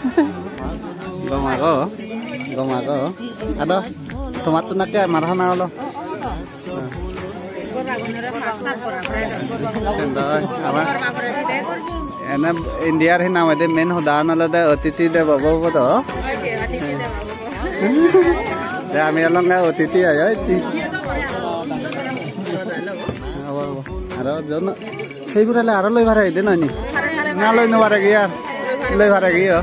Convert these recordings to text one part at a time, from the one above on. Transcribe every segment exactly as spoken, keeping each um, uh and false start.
Gom ago, gom ago. Ado, tomattun nakke amar hana olo. Sen do, amar ene Indiar hi nang hoide main hodan olode atithi devo bhava do. Te ami olonge atithi ayo ecchi. Aro jon, sei gurale aro loi pare de nani? Na loi no pare gi ar? Loi pare gi o.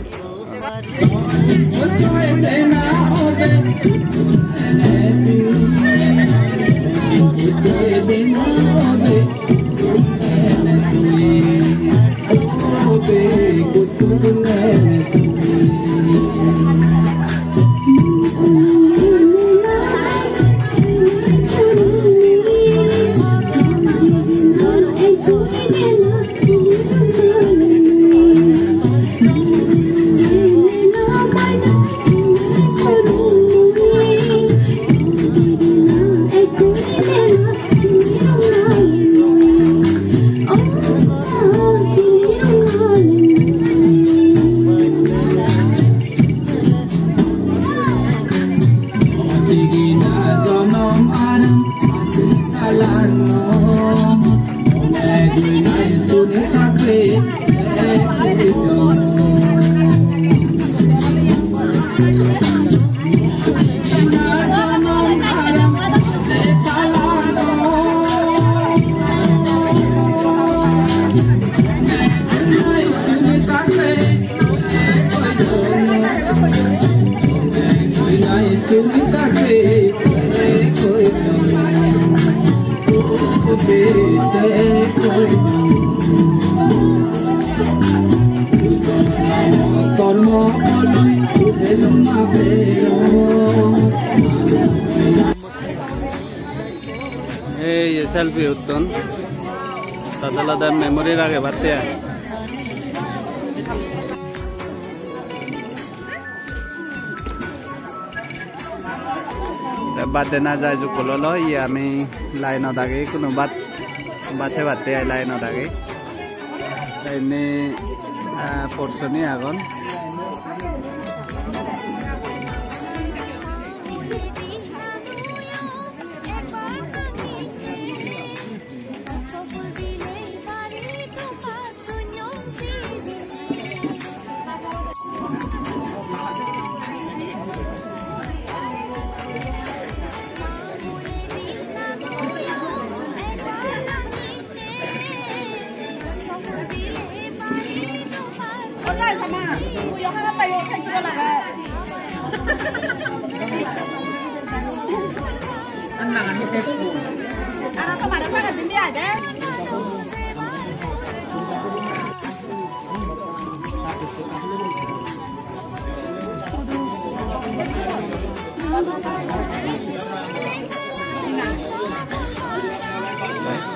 Ei ye selfie utton. Tada olode memory ragebatte ai. Te bhat dena jai jukkol olo, iye ami line-ot agi, kuno bhat, bhat hebatte ai line-ot agi. Te inni, ah, portion-i agon.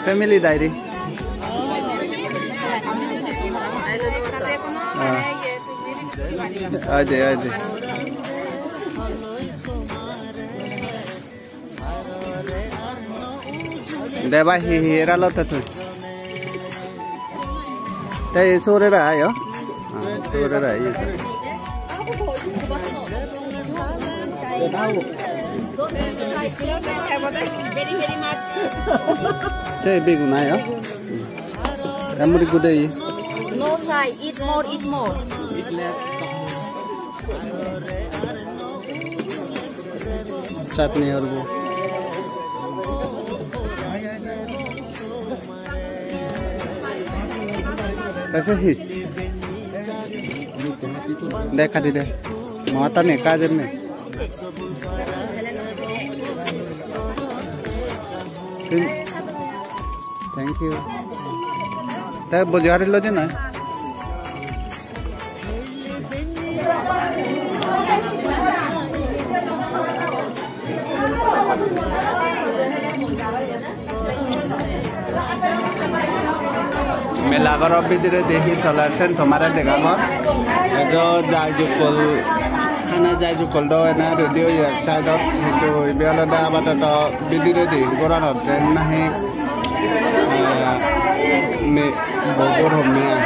Family diary. Ah. Oi de, oi de. De bai, hi hi era lo te tui? Te ei sur era ayo. Ah, sur era ayo. Te begun ayo. Te muri gude ei. No sai, eat more, eat more. Chutney orbo. Kaise hi? De, khadi de. Mata ne, kajer ne. Thank you. Te boji ari lo de na. Mela goro bidiredi hi soler sen tomare degangor. Ejo jai jukkol, hana jai jukkol do ena ready oye ek side ot, hintu ibe olode apatoto bidiredi goranot jen nahi, eh, me-, bogor homme ai.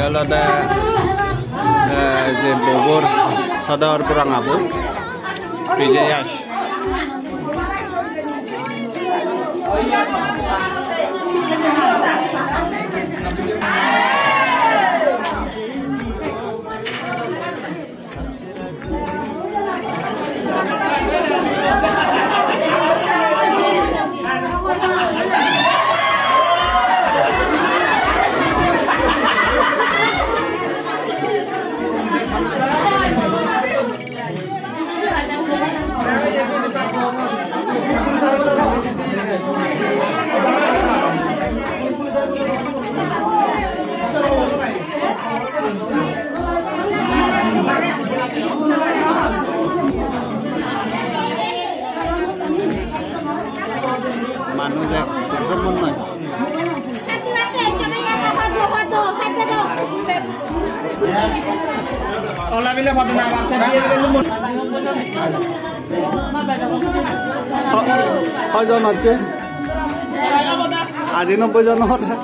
Olode, eh, je Bogor sodor Purangabo, pije yas. Manuj ek, ek jon mone hoi. Ola bile pade na, abar se diye bile. Ho-, hoijon hocche? Aji nobboi jon hocche.